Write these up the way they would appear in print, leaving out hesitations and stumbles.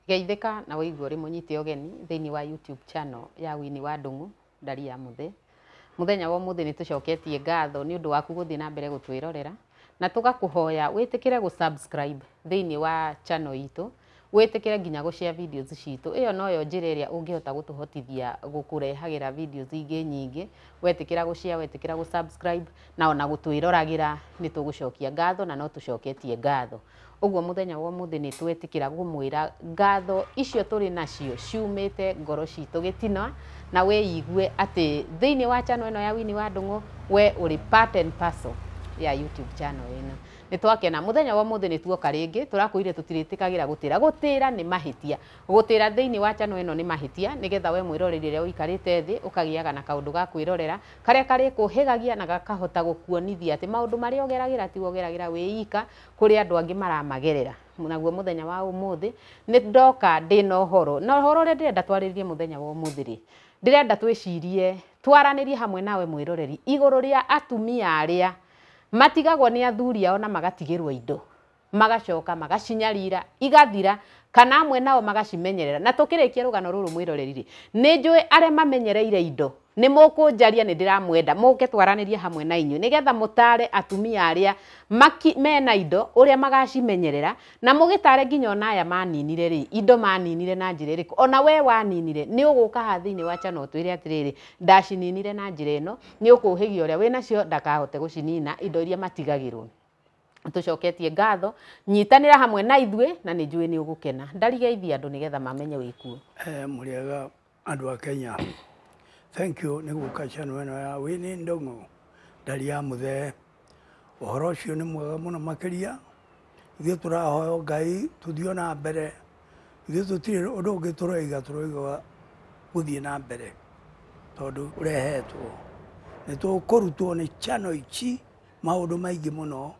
Geithĩka na wĩigue ũrĩ mũnyite ũgeni thĩinĩ wa YouTube channel ya Winnie wa Ndung'u Ndari ya Mũthee. Mũthenya wa ũmũthĩ nĩ tũcoketie ngatho nĩ ũndũ waku gũthiĩ na mbere gũtwĩrorera na tũgakũhoya wĩtĩkĩre gũ-subscribe thĩinĩ wa channel itũ, wĩtĩkĩre nginya gũ-share videos citũ. Ĩyo noyo njĩra ĩrĩa ũngĩhota gũtũhotithia gũkũrehagĩra videos ingĩ nyingĩ. Wetĩkĩra gũ-share, wetĩkĩra gũ-subscribe na ona gũtwĩroragĩra nĩ tũgũcokia ngatho na no tũcoketie ngatho. Ũguo mũthenya wa ũmũthĩ nĩ twetĩkĩra gũmwĩra ngatho icio tũrĩ nacio ciumĩte ngoro citũ gĩtina, na wĩigue atĩ thĩinĩ wa channel ĩno ya Winnie wa Ndung'u we ũrĩ part and parcel ya YouTube channel ĩno. Nĩ twakena mũthenya wa ũmũthĩ nĩ tuoka rĩngĩ, tũrakwĩrire tũtirĩtĩkagĩra gũtĩra. Gũtĩra nĩ mahĩtia, gũtĩra thĩinĩ wa channel ĩno nĩ mahĩtia, nĩgetha we mwĩroreri ũrĩa ũikarĩte thĩ ũkagĩaga na kaũndũ ga kwĩrorera karĩa karĩkũhĩgagia na gakahota gũkuonithia atĩ maũndũ marĩa ũgeragĩra tiwe ũgeragĩra wĩ ika, kũrĩ andũ angĩ maramagerera. Naguo mũthenya wa ũmũthĩ nĩ ndoka ndĩna ũhoro, na ũhoro ũrĩa ndĩrenda twarĩrĩrie mũthenya wa ũmũthĩ rĩ, ndĩrenda twĩcirie twaranĩrie hamwe nawe mwĩroreri igũrũ rĩa atumia arĩa matigagwo nĩ athuri ao na magatigĩrwo indo, magacoka magacinyarira igathira, kana amwe nao magacimenyerera. Na tũkĩrĩkia rũgano rũrũ mwĩroreri rĩ, nĩ njũĩ arĩa mamenyereire indo nĩ mũkũnjaria nĩ ndĩramwenda mũke twaranĩrie hamwe na inyuĩ nĩgetha mũtare atumia arĩa mena indo ũrĩa magacimenyerera, na mũgĩtare nginya ona aya maninire rĩ, indo maninire na njĩra ĩrĩkũ. Ona we waninire nĩ ũgũka haha thĩinĩ wa channel ũtwĩre atĩrĩrĩ, ndacininire na njĩra ĩno, nĩ ũkũhĩgia ũrĩa wĩnacio ndakahote gũcinina indo iria matigagĩrwo. Tũcoketie ngatho, nyitanĩra hamwe na ithuĩ na nĩ njũĩ nĩ ũgũkena. Ndarigeithia andũ nĩgetha mamenye wĩkuo. Mũrĩega andũ a Kenya. Thank you nĩ gũka channel ĩno ya Winnie Ndung'u Ndari ya Mũthee. Ũhoro ũcio nĩ mwega mũno makĩria. Ithuĩ tũrahoya Ngai tũthiĩ na mbere. Ithuĩ tũtirĩ ũndũ ũngĩ tũroiga, tũroiga gũthiĩ na mbere tondũ ũrehetwo. Nĩ tũkũrutwo nĩ channel ici maũndũ maingĩ mũno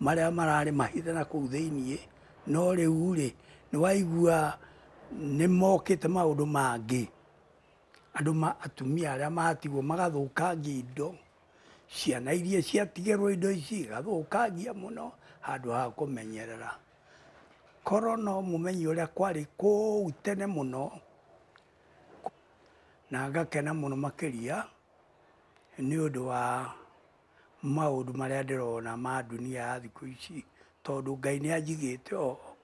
marĩa mararĩ mahithe na kũu thĩiniĩ, no rĩu rĩ nĩ waigua nĩ mokĩte maũndũ mangĩ. Andũ ma atumia arĩa matigwo magathũkangia indo, ciana iria ciatigĩrwo indo ici igathũkangia mũno handũ ha kũmenyerera. Korwo no mũmenye ũrĩa kwarĩ kũu tene mũno, na ngakena mũno makĩria nĩ ũndũ wa maũndũ marĩa ndĩrona ma dunia ya thikũ ici, tondũ Ngai nĩ anjigĩte oho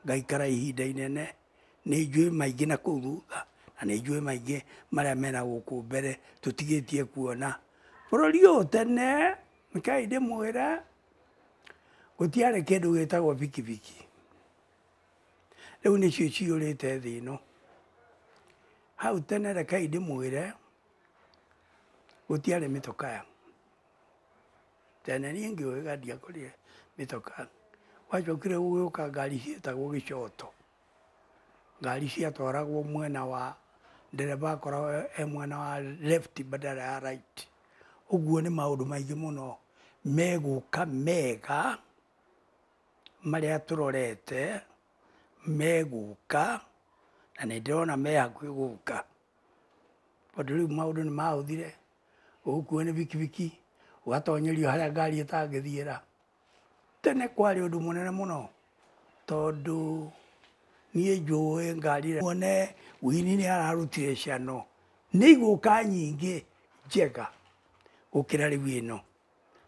ngaikara ihinda inene, nĩ njũĩ maingĩ na kũu thutha, na nĩ njũĩ maingĩ marĩa mena gũkũ mbere tũtigĩtie kuona. Bũrũri ũyũ tene, rekei ndĩmwĩre, gũtiarĩ kĩndũ gĩtagwo bikibiki. Rĩu nĩcio ciyũrĩte thĩ ĩno. Hau tene rekei ndĩmwĩre, gũtiarĩ mĩtokaya. Tene niĩ ngĩũĩga ndiakorire mĩtokaa. Gwacokire gũgĩũka ngari ciĩtagwo gĩcoto. Ngari ciatwaragwo mwena wa ndereba akoragwo e mwena wa left badala ya right. Ũguo nĩ maũndũ maingĩ mũno megũka mega marĩa tũrorete megũka, na nĩ ndĩrona me hakuhĩ gũka. Tondũ rĩu maũndũ nĩ mahũthire, ũgũkuo nĩ bikibiki, ũgatonyerio harĩa ngari ĩtangĩthiĩra. Tene kwarĩ ũndũ mũnene mũno, tondũ niĩ njũĩ ngari muone Winnie nĩ ararutire cano, nĩ igũka nyingĩ njega gũkĩra rĩu ĩno,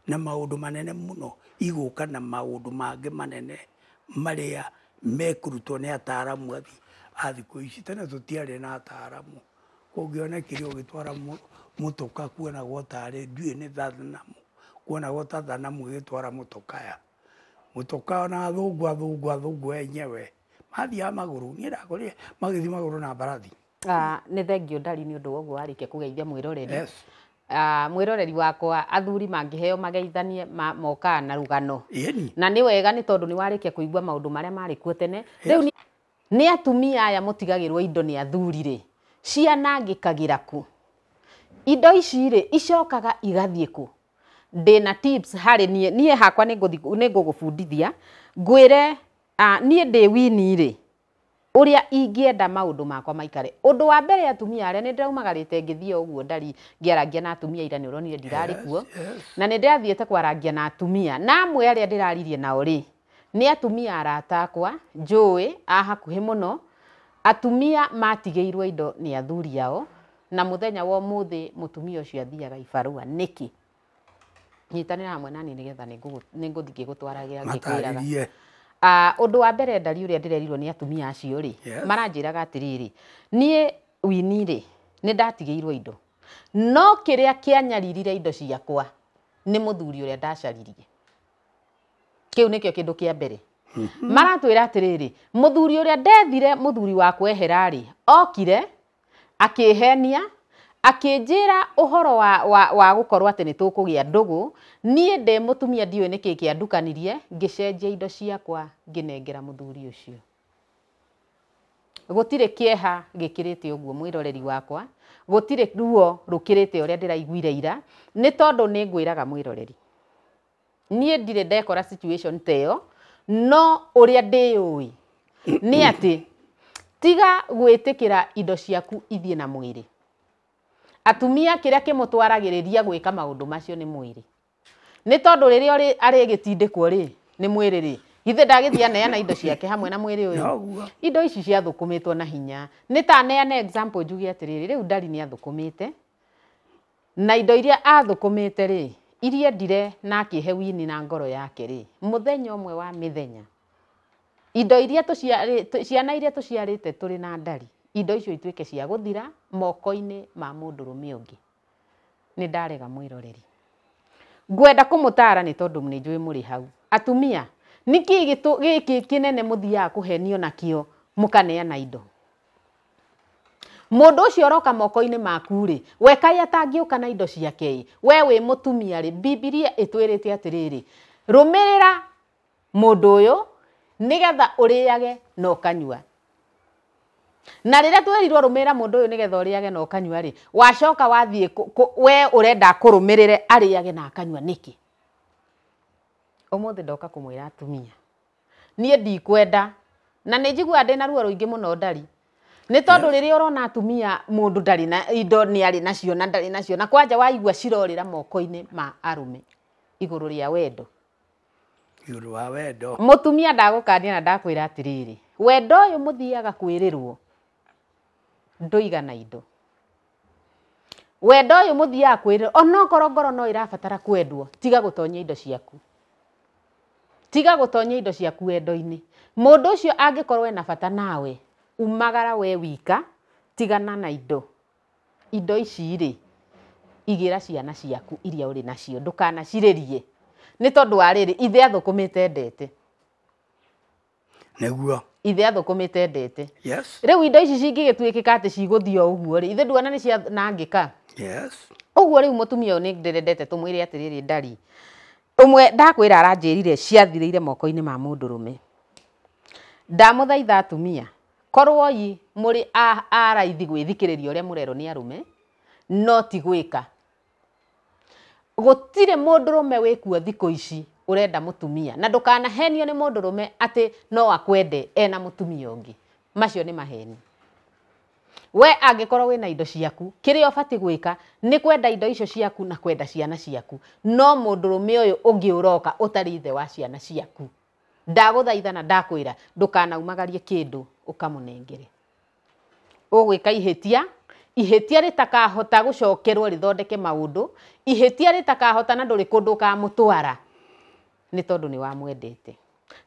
na maũndũ manene mũno igũka na maũndũ mangĩ manene marĩa mekũrutwo nĩ ataramu a thikũ ici. Tene tũtiarĩ na ataramu, kũngĩonekire ũgĩtwara mũtoka kuonagwo tarĩ ndiũĩ nĩ thanamu, kuonagwo ta thanamu ĩgĩtwara mũtokaya. Mũtoka ona athũngũ athũngũ athũngũ enyewe mathiaga magũrũ, niĩ ndakorire magĩthiĩ magũrũ na mbarathi. Nĩ thengio Ndari nĩ ũndũ wa ũguo warĩkia kũgeithia mwĩroreri. Yes. Mwĩroreri wakwa, athuri mangĩheo mageithanie mokaga na rũgano. Ĩni. Na nĩ wega nĩ tondũ nĩ warĩkia kũigua maũndũ marĩa marĩ kuo tene. Rĩu nĩ atumia aya mũtigagĩrwo indo nĩ athuri rĩ, cianangĩkagĩra kũ? Indo ici rĩ, icokaga igathiĩ kũ? Ndĩna tips harĩ niĩ, niĩ hakwa nĩ ngũgũbundithia, ngwĩre, niĩ ndĩ Winnie rĩ, ũrĩa ingĩenda maũndũ makwa maikare. Ũndũ wa mbere atumia arĩa nĩ ndĩraumagarĩte ngĩthiĩ ũguo Ndari ngĩarangia na atumia ira nĩ ũronire ndirarĩ kuo. Na nĩ ndĩrathiĩte kwarangia na atumia, na amwe arĩa ndĩraririe nao rĩ, nĩ atumia arata akwa, njũĩ, a hakuhĩ mũno, Atumia matigĩirwo indo nĩ athuri ao na mũthenya wa ũmũthĩ mũtumia ũcio athiaga ibarũa nĩkĩ? Nyitanĩra hamwe nani nĩgetha nĩngũthiĩ ngĩgũtwaragĩra ngĩkwĩraga. Ũndũ wa mbere ndari ũrĩa ndĩrerirwo nĩ atumia acio rĩ, maranjĩraga atĩrĩrĩ, niĩ Winnie rĩ, nĩ ndatigĩirwo indo, no kĩrĩa kĩanyaririre indo ciakwa nĩ mũthuri ũrĩa ndacaririe. Kĩu nĩkĩo kĩndũ kĩa mbere. Maratwĩra atĩrĩrĩ, mũthuri ũrĩa ndethire, mũthuri wa kwehera rĩ, okire akĩhenia akĩnjĩra ũhoro wa gũkorwo atĩ nĩ tũkũgĩa ndũgũ. Niĩ ndĩ mũtumia ndiũĩ nĩkĩ kĩandukanirie, ngĩcenjia indo ciakwa ngĩnengera mũthuri ũcio. Gũtirĩ kĩeha gĩkĩrĩte ũguo mwĩroreri wakwa, gũtirĩ ruo rũkĩrĩte ũrĩa ndĩraiguire ira, nĩ tondũ nĩ ngwĩraga mwĩroreri, niĩ ndirĩ ndekora situation ta ĩyo, no ũrĩa ndĩyũĩ nĩ atĩ tiga gwĩtĩkĩra indo ciaku ithiĩ na mwĩrĩ. Atumia kĩrĩa kĩmũtwaragĩrĩria gwĩka maũndũ macio nĩ mwĩrĩ, nĩ tondũ rĩrĩa arĩgĩtindĩkwo rĩ nĩ mwĩrĩ rĩ, githĩ ndagĩthiĩ aneana indo ciake hamwe na mwĩrĩ ũyũ? Indo ici ciathũkũmĩtwo na hinya. Nĩ ta neane example njuge atĩrĩrĩ, rĩu ndari nĩ athũkũmĩte na indo iria athũkũmĩte rĩ, iria endire na akĩhe Winnie na ngoro yake rĩ, mũthenya ũmwe wa mĩthenya indo iria ciana iria tũciarĩte tũrĩ na ndari, indo icio ituĩke cia gũthira moko-inĩ ma mũndũrũme ũngĩ. Nĩ ndarega mwĩroreri. Ngwenda kũmũtara nĩ tondũ nĩ njũĩ mũrĩ hau. Atumia, nĩkĩ gĩkĩ kĩnene mũthiaga kũhenio nakĩo mũkaneana indo? Mũndũ ũcio ũroka moko-inĩ maku rĩ, we kaĩ atangĩũka na indo ciake ĩ, we wĩ mũtumia rĩ, Bibilia ĩtwĩrĩte atĩrĩrĩ, rũmĩrĩra mũndũ ũyũ nĩgetha ũrĩage na ũkanyua. Na rĩrĩa twerirwo rũmĩrĩra mũndũ ũyũ nĩgetha ũrĩage na ũkanyua rĩ, wacoka wathiĩ we ũrenda kũrũmĩrĩre arĩage na akanyua nĩkĩ? Ũmũthĩ ndoka kũmwĩra atumia, niĩ ndikwenda, na nĩ njiguaga ndĩna ruo rũingĩ mũno ndari, nĩ tondũ rĩrĩa ũrona atumia mũndũ ndarĩ na indo nĩ arĩ nacio na ndarĩ nacio, na kwanja waigua cirorĩra moko-inĩ ma arũme igũrũ rĩa wendo. Igũrũ wa wendo. Mũtumia ndagũkania na ndakwĩra atĩrĩrĩ, wendo ũyũ mũthiaga kwĩrĩrwo ndũigana indo. Wendo ũyũ mũthiaga kwĩrĩrwo onokorwo ngoro no ĩrabatara kwendwo, tiga gũtonyia indo ciaku. Tiga gũtonyia indo ciaku wendo-inĩ. Mũndũ ũcio angĩkorwo ena bata nawe, umagara we wika, tigana na indo. Indo ici rĩ, igĩra ciana ciaku iria ũrĩ nacio, ndũkanacirĩrie. Nĩ tondũ wa rĩrĩ, ithe athũkũmĩte ndete. Nĩguo. Ithe athũkũmĩte ndete. Yes. Rĩu indo ici cingĩgĩtuĩkĩka atĩ cigũthiĩ o ũguo rĩ, ithe nduona nĩ cianangĩka. Yes. Ũguo rĩu mũtumia ũyũ nĩ ndĩrendete tũmwĩre atĩrĩrĩ ndari. Ũmwe ndakwĩra aranjĩrire ciathirĩire moko-inĩ ma mũndũrũme. Ndamũthaitha atumia, korwoi mũrĩ a raithi gwĩthikĩrĩria ũrĩa mũrerwo nĩ arũme, no ti gwĩka. Gũtirĩ mũndũrũme wĩkuo thikũ ici ũrenda mũtumia, na ndũkanahenio nĩ mũndũrũme atĩ no akwende ena mũtumia ũngĩ. Macio nĩ maheni. We angĩkorwo wĩna indo ciaku, kĩrĩa ũbatiĩ gwĩka nĩ kwenda indo icio ciaku na kwenda ciana ciaku. No mũndũrũme ũyũ ũngĩ ũroka ũtarĩ ithe wa ciana ciaku, ndagũthaitha na ndakwĩra ndũkanaumagarie kĩndũ ũkamũnengere. Ũgwĩka ihĩtia, ihĩtia rĩtakahota gũcokerwo rĩthondeke maũndũ, ihĩtia rĩtakahota na ndũrĩ kũndũ ũkamũtwara nĩ tondũ nĩ wamwendete.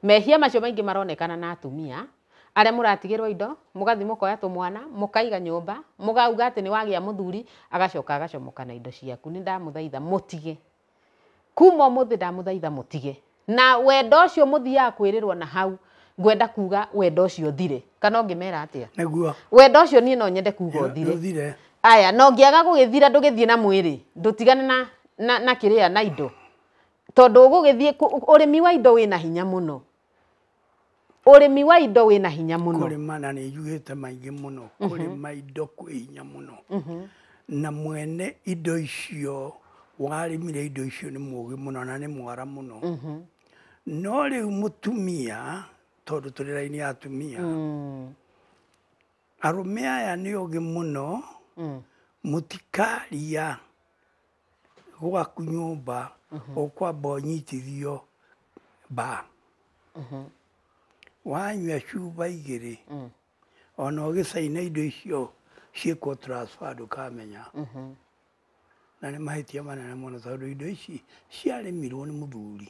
Mehia macio maingĩ maronekana na atumia arĩa mũratigĩrwo indo, mũgathiĩ mũkoya tũmwana, mũkaiga nyũmba, mũkauga atĩ nĩ wagĩa mũthuri, agacoka agacomoka na indo ciaku. Nĩ ndamũthaitha mũtige. Kuma ũmũthĩ ndamũthaitha mũtige. Na wendo ũcio mũthiaga kwĩrĩrwo na hau, ngwenda kuga wendo ũcio ũthire. Kana ũngĩmera atĩa? Nĩguo. Wendo ũcio niĩ no nyende kuga ũthire. Ũthire. Aya, no ngĩaga gũgĩthira ndũgĩthiĩ na mwĩrĩ, ndũtigane na kĩrĩa na indo. Tondũ ũgũgĩthiĩ ũrĩmi wa indo wĩna hinya mũno. Ũrĩmi wa indo wĩna hinya mũno. Kũrĩma na nĩ njugĩte maingĩ mũno. Kũrĩma indo kwĩ hinya mũno. Na mwene indo icio warĩmire indo icio nĩ mũũgĩ mũno na nĩ mwara mũno. No rĩu mũtumia, tondũ tũrĩ raini ya atumia, arũme aya nĩ ogĩ mũno, mũtikaria gwaku nyũmba ũkwamba ũnyitithio ba. Wanyua cuba igĩrĩ, Ona ũgĩcaina indo icio ciĩkwo transfer ndũkamenya. Na nĩ mahĩtia manene mũno tondũ indo ici ciarĩmirwo nĩ mũthuri.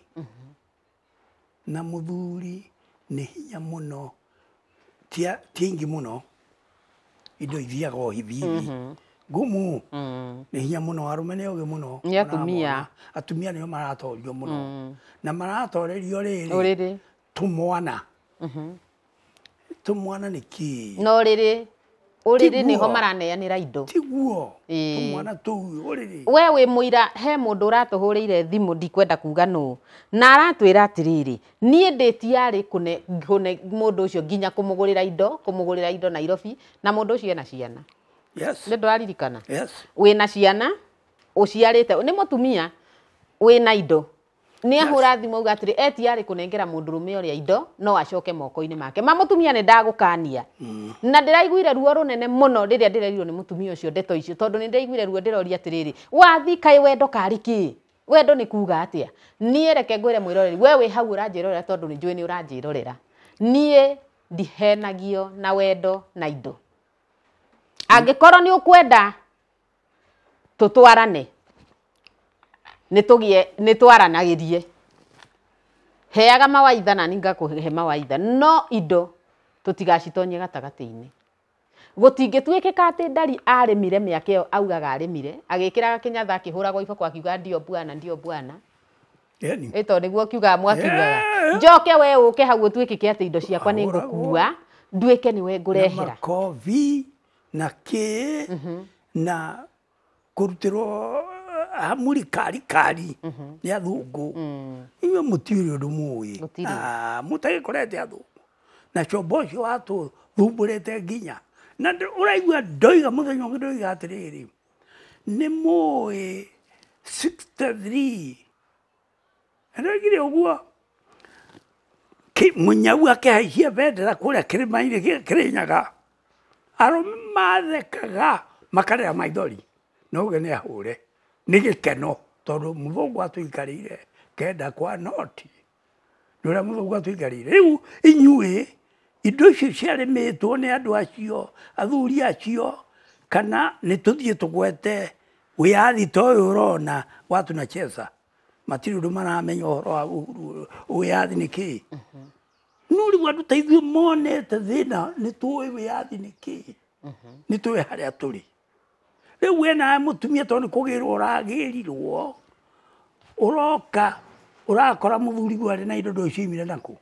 Na mũthuri nĩ hinya mũno, ti aingĩ mũno, indo ithiaga o hivi hivi. Ngumu nĩ hinya mũno, arũme nĩ ogĩ mũno. Nĩ atumia. Atumia nĩo maratorio mũno. Na maratorerio rĩrĩ Ũrĩrĩ. Tũmwana. Tũmwana nĩ kĩĩ? No rĩrĩ ũrĩrĩ nĩho maraneanĩra indo. Tiguo. Tũmwana tũu ũrĩrĩ. We wĩ mũira he mũndũ ũratũhũrĩire thimũ ndikwenda kuga nũ. Na aratwĩra atĩrĩrĩ, niĩ ndĩtiarĩ kũne mũndũ ũcio nginya kũmũgũrĩra indo Nairobi na mũndũ ũcio ena ciana. Yes. Nĩ ndũraririkana? Yes. Wĩna ciana, ũciarĩte, nĩ mũtumia wĩna indo. Nĩ ahũra thimũ auga atĩrĩ etiarĩ kũnengera mũndũrũme ũrĩa indo no acoke moko-inĩ make. Ma mũtumia nĩ ndagũkania. Na ndĩraiguire ruo rũnene mũno rĩrĩa ndĩrerirwo nĩ mũtumia ũcio ndeto icio tondũ nĩ ndĩraiguire ruo ndĩroria atĩrĩrĩ, wathi kaĩ wendo karĩ kĩ? Wendo nĩ kuga atĩa? Niĩ reke ngwĩre mwĩroreri, we wĩ hau ũranjĩrorera tondũ nĩ njũĩ nĩ ũranjĩrorera. Niĩ ndihenagio na wendo na indo. Angĩkorwo nĩ ũkwenda tũtwarane, nĩ twaranagĩrie. Heaga mawaitha na niĩ ngakũhe mawaitha, no indo tũtigacitonye gatagatĩ-inĩ. Gũtingĩtuĩkĩka atĩ Ndari arĩmire mĩaka ĩyo augaga arĩmire, agĩkĩraga kĩnyatha akĩhũragwo iboko akiuga ndio bwana ndio bwana. Ĩ tondũ nĩguo kiugaga mwakiugaga. Njoke we ũke hau ũtuĩkĩke atĩ indo ciakwa nĩ ngũkua, nduĩke nĩwe ngũrehera. Na makobi na kĩ na kũrutĩrwo hamuri kari kari nĩ athũngũ. Inyuĩ mũtiũĩ ũndũ mũĩ. Mũtagĩkorete athũngũ. Na combo ũcio watũthumbũrĩte nginya. Na ũraigua ndoiga mũthenya ũngĩ ndoiga atĩrĩrĩ, nĩ mũĩ 63 ndoigire ũguo mũnyau akĩhaicia bendera kũrĩa kĩrĩma-inĩ gĩa Kĩrĩnyaga. Arũme mathekaga makarĩra maithori no uge nĩ ahũre nĩ gĩkeno tondũ mũthũngũ atũikarĩire kenda kwa noti. Nĩ ũrĩa mũthũngũ atũikarĩire. Rĩu inyuĩ indo icio ciarĩmĩtwo nĩ andũ acio, athuri acio, kana nĩ tũthiĩ tũgwete wĩyathi ta ũyũ ũrona wa tunacheza. Matirĩ ũndũ maramenya ũhoro wa uhuru, wĩyathi nĩ kĩĩ. No rĩu andũ ta ithuĩ monete thĩna nĩ tũĩ wĩyathi nĩ kĩĩ. Nĩ tũĩ harĩa tũrĩ. Rĩu we nawe mũtumia tondũ nĩ kũgĩrwo ũragĩrirwo, ũroka ũrakora mũthuriguo arĩ na indo ndũcioimire nakũ.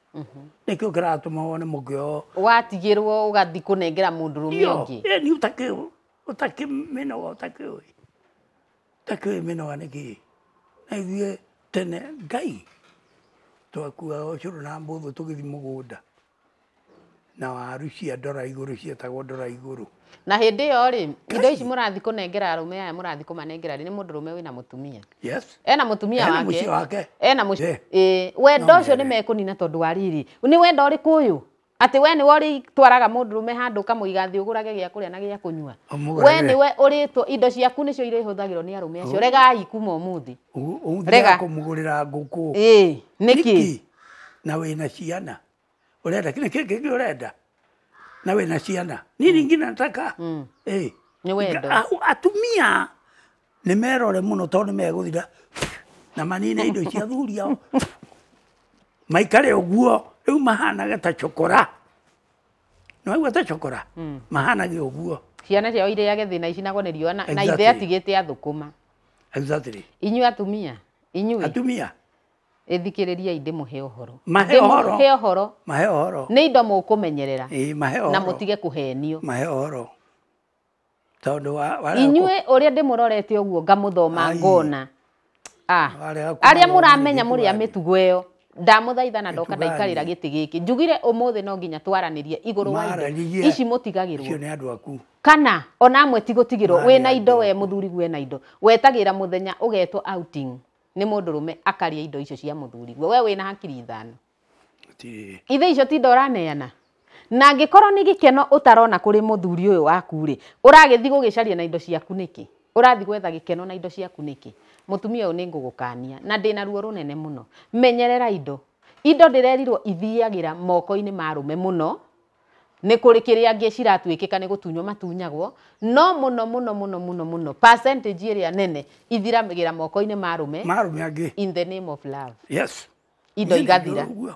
Nĩkĩo kĩratũma wone mũkĩo. Watigĩrwo ũgathiĩ kũnengera mũndũrũme ũngĩ. Nĩ ũtakĩmĩnoga ũtakĩũĩ. Ũtakĩũĩ mĩnoga nĩ kĩĩ. Na ithuĩ tene Ngai twakuaga ũcũrũ na mbũthũ tũgĩthiĩ mũgũnda. Na waru cia ndora igũrũ cietagwo ndora igũrũ. Na hĩndĩ ĩyo rĩ, indo ici mũrathiĩ kũnengera arũme aya mũrathiĩ kũmanengera rĩ, nĩ mũndũrũme wĩna mũtumia. Yes. Ena mũtumia wake. Ena mũciĩ wake. Ena mũciĩ. Wendo ũcio nĩ mekũnina tondũ wa riri. Nĩ wendo ũrĩkũ ũyũ? Atĩ we nĩwe ũrĩtwaraga mũndũrũme handũ ũkamũiga thĩ ũgũrage gĩa kũrĩa na gĩa kũnyua. We nĩwe ũrĩtwo indo ciaku nĩcio irĩhũthagĩrwo nĩ arũme acio. Regai kuma ũmũthĩ. Rega kũmũgũrĩra ngũkũ. Nĩkĩ? Na wĩna ciana. Ũrenda kĩrĩa kĩngĩ ũrenda. Na wĩna ciana. Nini ngina nataka. Nĩ wendo. Atumia nĩ merore mũno tondũ nĩ megũthira na manine indo cia athuri ao. Maikare ũguo rĩu mahanaga ta chokora. Nĩ waigua ta chokora? Mahanage ũguo. Ciana ciao irĩage thĩna icinagwo nĩ riũa na ithe atigĩte athũkũma. Exactly. Inyuĩ atumia, inyuĩ. Atumia. Ĩthikĩrĩriai ndĩmũhe ũhoro. Mahe ũhoro. Ndĩmũhe ũhoro. Mahe ũhoro. Nĩ indo mũkũmenyerera. Mahe ũhoro. Na mũtige kũhenio. Mahe ũhoro. Tondũ inyuĩ ũrĩa ndĩmũrorete ũguo ngamũthoma ngona. Arĩa mũramenya mũrĩ a mĩtugo ĩyo ndamũthaitha na ndoka ndaikarĩra gĩtĩ gĩkĩ njugire ũmũthĩ no nginya twaranĩrie igũrũ wa indo ici mũtigagĩrwo. Icio nĩ andũ aku. Kana ona amwe ti gũtigĩrwo wĩna indo we mũthuriguo ena indo wetagĩra mũthenya ũgetwo outing nĩ mũndũrũme akaria indo icio cia mũthuriguo we wĩna hakiri ithano. Ithe icio ti indo ũraneana. Na angĩkorwo nĩ gĩkeno ũtarona kũrĩ mũthuri ũyũ waku rĩ, ũragĩthiĩ gũgĩcaria na indo ciaku nĩkĩ? Ũrathiĩ gwetha gĩkeno na indo ciaku nĩkĩ? Mũtumia ũyũ nĩ ngũgũkania na ndĩna ruo rũnene mũno. Menyerera indo. Indo ndĩrerirwo ithiagĩra moko-inĩ ma arũme mũno Nĩ kũrĩ kĩrĩa angĩ ciratuĩkĩka nĩ gũtunywo matunyagwo, no mũno mũno mũno mũno mũno percentage ĩrĩa nene ithiragĩra moko-inĩ ma arũme, Marume angĩ. in the name of love. Yes. Indo Niĩ nĩ igathira. ũguo.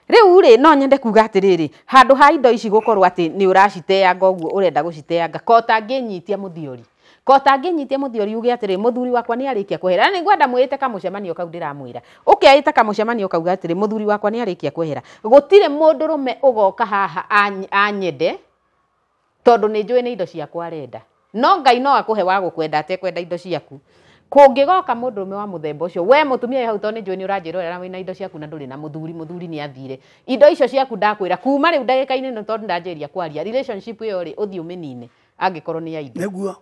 Rĩu rĩ, no nyende kuga atĩrĩrĩ, handũ ha indo ici gũkorwo atĩ nĩ ũraciteanga ũguo ũrenda gũciteanga, ko ũtangĩnyitia mũthiori, ko ũtangĩnyitia mũthiori uge atĩrĩ, mũthuri wakwa nĩ arĩkia kwehera. Na nĩngwenda mwĩte kamũcemanio kau ndĩramwĩra, ũkeĩta kamũcemanio kau atĩrĩ, mũthuri wakwa nĩ arĩkia kwehera, gũtirĩ mũndũrũme ũgoka haha anyende, tondũ nĩ njũĩ nĩ indo ciakwa arenda. No Ngai no akũhe wa gũkwenda atekwenda indo ciaku. Kũngĩgoka mũndũrũme wa mũthemba ũcio, we mũtumia wĩ hau, tondũ nĩ njũĩ nĩ ũranjĩrorera wĩna indo ciaku na ndũrĩ na mũthuri, mũthuri nĩ athire. Indo icio ciaku ndakwĩra kuma rĩu ndagĩka-inĩ ĩno, tondũ ndanjĩrĩria kwaria, relationship ĩyo rĩ, ũthiĩ ũmĩnine angĩkorwo nĩ ya indo. Nĩguo.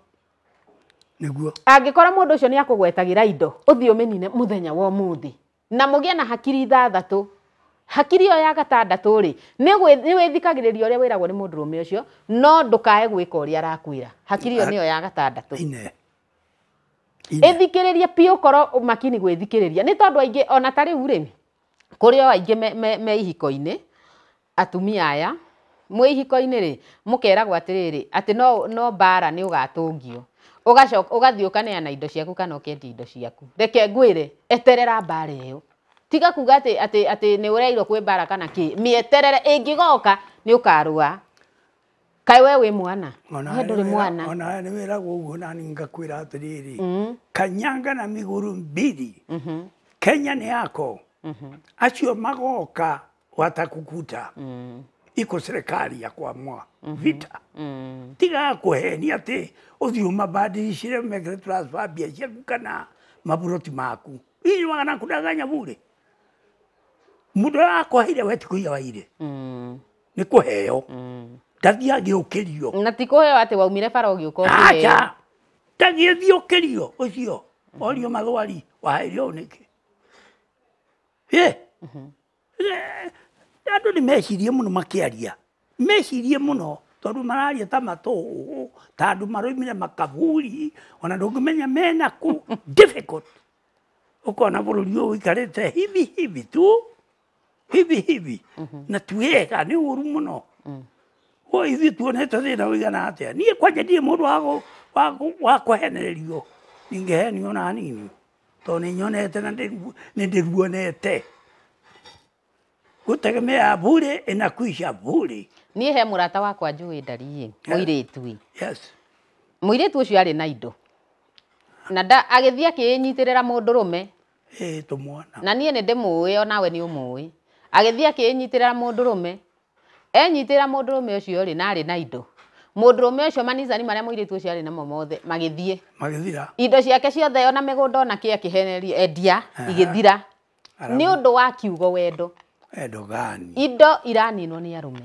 Nĩguo. Angĩkorwo mũndũ ũcio nĩ akũgwetagĩra indo, ũthiĩ ũmĩnine mũthenya wa ũmũthĩ. Na mũgĩe na hakiri ithathatũ. Hakiri ĩyo ya gatandatũ rĩ, nĩ wĩthikagĩrĩria ũrĩa wĩragwo nĩ mũndũrũme ũcio, no ndũkae gwĩka ũrĩa arakwĩra. Hakiri ĩyo nĩyo ya gatandatũ. Ine. Ĩthikĩrĩrie piũ, korwo makini gwĩthikĩrĩria. Nĩ tondũ aingĩ ona ta rĩu rĩ, kũrĩ o aingĩ me ihiko-inĩ, atumia aya, mwĩ ihiko-inĩ rĩ, mũkeragwo atĩrĩrĩ, atĩ no mbara nĩ ũgatũngio. Ũgacoka ũgathiĩ ũkaneana indo ciaku kana ũkendia indo ciaku. Reke ngwĩre, eterera mbara ĩyo. Tiga kuga atĩ nĩ ũreirwo kwĩ mbara kana kĩ, mĩeterere ĩngĩgoka nĩ ũkarũa. Kaĩ we wĩ mwana? We ndũrĩ mwana. Ona nĩ wĩragwo ũguo, nani ngakwĩra atĩrĩrĩ, kanyanga na miguru mbili. Kenya nĩ yako. Acio magoka watakukuta. Iko serikali ya kuamua vita. Tiga kũhenia atĩ ũthiĩ ũmabadilishire mekĩre transfer mbia ciaku kana maburoti maku. Hihi wagana kudanganya bure. Mũndũ akwaheire we ti kũiya waire. Nĩ kũheo. Ndathiĩ agĩũkĩrio. Na ti kũheo atĩ waumire bara ũgĩũka ũkĩheo. Aca. Ndagĩthiĩ ũkĩrio ũcio. Orio mathwari waheire ũũ nĩkĩ? Andũ nĩ mecirie mũno makĩaria. Mecirie mũno tondũ mararia ta matũhũhũ, ta andũ maroimire makaburi, ona ndũngĩmenya mena kũ. Difficult. Ũkona bũrũri ũyũ ũikarĩte hivi hivi tu. Hivi hivi. Na ti wega, nĩ ũru mũno. Wo ithuĩ tuonete thĩna ũigana atĩa. Niĩ kwanja ndirĩ mũndũ wa kũhenererio. Ndingĩhenio ona hanini. Tondũ nĩ nyonete na nĩ ndĩruonete. Gutegemea bure inakwisha bure. Niĩ he mũrata wakwa njũĩ ndariĩ, mũirĩtu ĩ. Yes. Mũirĩtu ũcio arĩ na indo. Na agĩthiĩ akĩĩnyitĩrĩra mũndũrũme. Tũmwana. Na niĩ nĩ ndĩmũĩ onawe nĩ ũmũĩ. Agĩthiĩ akĩĩnyitĩrĩra mũndũrũme. Enyitĩrĩra mũndũrũme ũcio rĩ, na arĩ na indo. Mũndũrũme ũcio manicani marĩa mũirĩtu ũcio arĩ namo mothe magĩthiĩ. Magĩthira. Indo ciake ciothe ona mĩgũnda ona kĩ akĩheneria endia igĩthira. Nĩ ũndũ wa kiugo wendo. Wendo gani? Indo iraninwo nĩ arũme.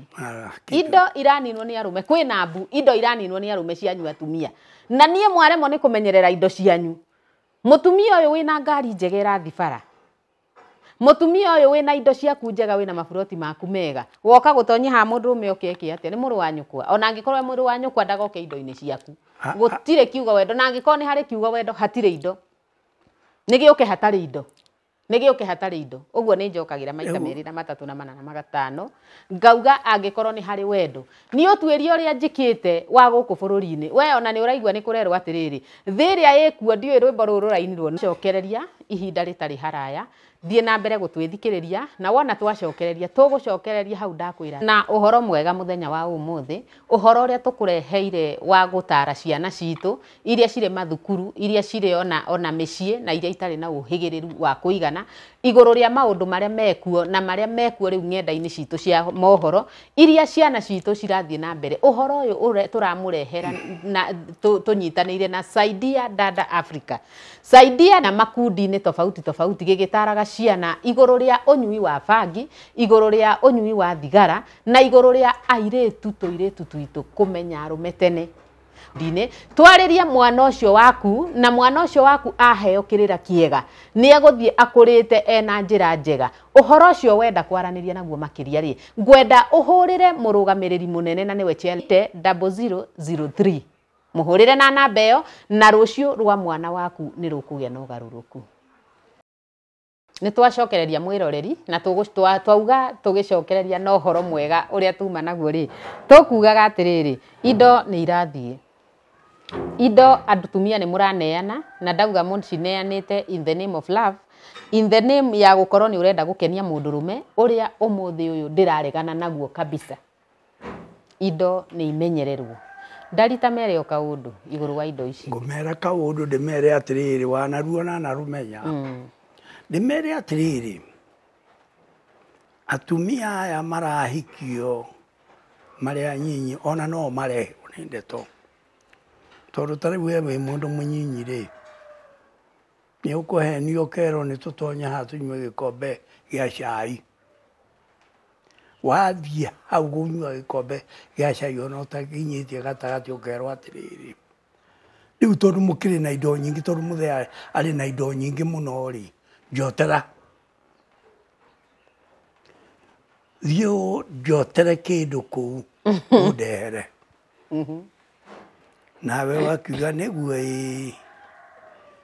Indo iraninwo nĩ arũme. Kwĩna mbu, indo iraninwo nĩ arũme cianyu atumia. Na niĩ mwaremwo nĩ kũmenyerera indo cianyu. Mũtumia ũyũ wĩna ngari njega ĩrathiĩ bara. Mũtumia ũyũ wĩna indo ciaku njega, wĩna maburoti maku mega. Woka gũtonyia haha mũndũrũme oke eke atĩa? Nĩ mũrũ wa nyũkwa. Ona angĩkorwo mũrũ wa nyũkwa ndagoke indo-inĩ ciaku. Gũtirĩ kiugo wendo. Na angĩkorwo nĩ harĩ kiugo wendo, hatirĩ indo. Nĩ gĩũke hatarĩ indo. Nĩ gĩũke hatarĩ indo. Ũguo nĩ njokagĩra maita merĩ na matatũ na mana na magatano. Ngauga angĩkorwo nĩ harĩ wendo. Niĩ ũtuĩria ũrĩa njĩkĩte wa gũkũ bũrũri-inĩ. We ona nĩ ũraigua nĩ kũrerwo atĩrĩrĩ, thĩ ĩrĩa ĩkuo ndiũĩ rwĩmbo rũrũ rũrainirwo. Cokereria ihinda rĩtarĩ haraya. Thiĩ na mbere gũtwĩthikĩrĩria, na wona twacokereria, tũgũcokereria hau ndakwĩra. Na ũhoro mwega mũthenya wa ũmũthĩ, ũhoro ũrĩa tũkũreheire wa gũtara ciana citũ, iria cirĩ mathukuru, iria cirĩ ona mĩciĩ, na iria itarĩ na ũhĩgĩrĩru wa kũigana, igũrũ rĩa maũndũ marĩa mekuo na marĩa mekuo rĩu ng'enda-inĩ citũ cia mohoro, iria ciana citũ cirathiĩ na mbere. Ũhoro ũyũ ũrĩa tũramũrehera na tũnyitanĩire na Saidia Dada Africa. Saidia na makundi-inĩ tofauti tofauti gĩgĩtaraga ciana igũrũ rĩa ũnyui wa bangi, igũrũ rĩa ũnyui wa thigara, na igũrũ rĩa airĩtu tũirĩtu twitũ kũmenya arũme tene. Ndine twarĩrie mwana ũcio waku, na mwana ũcio waku aheo kĩrĩra kĩega, nĩ egũthiĩ akũrĩte ena njĩra njega. Ũhoro ũcio wenda kwaranĩria naguo makĩria rĩ, ngwenda ũhũrĩre mũrũgamĩrĩri mũnene na nĩwe Chelite 0003. Mũhũrĩre na namba ĩyo, na rũciũ rwa mwana waku nĩ rũkũgĩa na ũgarũrũku. Nĩ twacokereria mwĩroreri na twauga tũgĩcokereria na ũhoro mwega ũrĩa tuma naguo rĩ, tũkugaga atĩrĩrĩ, indo nĩ irathiĩ, indo atumia nĩ mũraneana, na ndauga mũcineanĩte in the name of love, in the name ya gũkorwo nĩ ũrenda gũkenia mũndũrũme ũrĩa ũmũthĩ ũyũ ndĩraregana naguo kabisa. Indo nĩ imenyererwo. Ndarita mere o kaũndũ igũrũ wa indo ici. Ngũmera kaũndũ ndĩmere atĩrĩrĩ, wanaruona na rũmenya. Ndĩmere atĩrĩrĩ, atumia aya marahikio marĩ anyinyi ona no marehwo nĩ ndeto. Tondũ ta rĩu we wĩ mũndũ mũnyinyi rĩ, nĩ ũkũhenio ũkerwo nĩ tũtonye haha tũnyue gĩkombe gĩa cai. Wathiĩ hau kũnyua gĩkombe gĩa cai ona ũtakinyĩtie gatagatĩ ũkerwo atĩrĩrĩ, rĩu tondũ mũkĩrĩ na indo nyingĩ, tondũ mũthee arĩ na indo nyingĩ mũno rĩ, njotera. Thiĩ njotere kĩndũ kũu ũndehere. Nawe wakiuga nĩguo ĩĩ.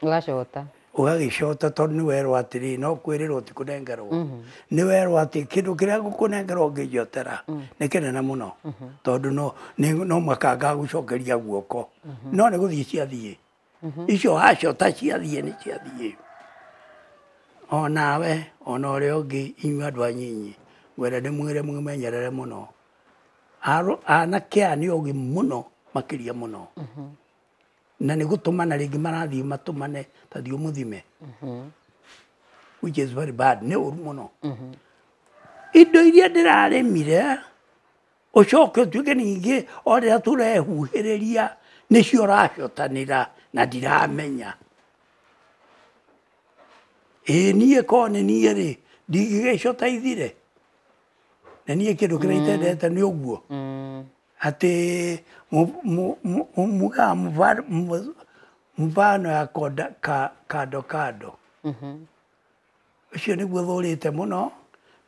Ũgacota. Ũgagĩcota tondũ nĩ werwo atĩrĩ, no kwĩrĩrwo ti kũnengerwo. Nĩ werwo atĩ kĩndũ kĩrĩa ngũkũnengera ũngĩnjotera nĩ kĩnene mũno. Tondũ no mũhaka ngagũcokeria guoko. No nĩ gũthiĩ ciathiĩ. Icio wacota ciathiĩ nĩ ciathiĩ. Onawe ona ũrĩa ũngĩ inyuĩ andũ anyinyi, ngwenda ndĩmwĩre mwĩmenyerere mũno. Anake aya nĩ ogĩ mũno makĩria mũno. Na nĩ gũtũmana rĩngĩ marathiĩ matũmane ta thiĩ ũmũthime. Which is very bad, nĩ ũru mũno. Indo iria ndĩrarĩmire ũcoke ũtuĩke ningĩ o rĩrĩa tũrehuhĩrĩria nĩcio ũracotanĩra na ndiramenya. Ĩĩ niĩ korwo nĩ niĩ rĩ, ndingĩgĩcota ithire. Na niĩ kĩndũ kĩrĩa itendete nĩ ũguo. Atĩ mugaga mfano ya kando kando. Ũcio nĩguo thũrĩte mũno,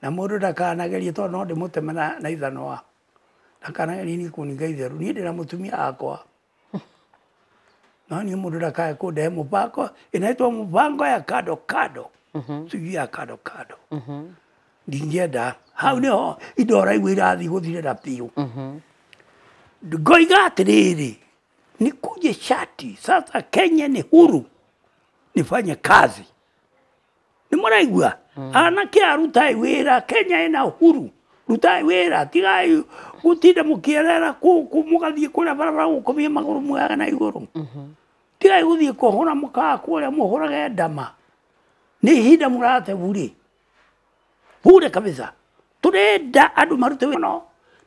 na mũndũ ndakanagerie tondũ no ndĩmũteme na ithanwa. Ndakanagerie niĩ kũninga itheru. Niĩ ndĩna mũtumia wakwa. No niĩ mũndũ ndakae kũndehe mũbango, inaitwa mũbango ya kando kando. Sijui ya kando kando. Ndingĩenda. Hau nĩho indo ũraigua irathiĩ gũthirĩra biũ. Ngoiga atĩrĩrĩ, nikuje shati sasa. Kenya ni huru, nifanye kazi. Nĩ mũraigua? Anake arutai wĩra, Kenya ĩna uhuru, rutai wĩra, tigai gũtinda mũkĩerera kũu mũgathiĩ kũrĩa barabara gũkomia magũrũ muoyaga na igũrũ. Tigai gũthiĩ kũhũra mũkawa kũrĩa mũhũrage ndama. Nĩ ihinda mũrate bure. Bure kabisa. Tũrenda andũ marute wĩra no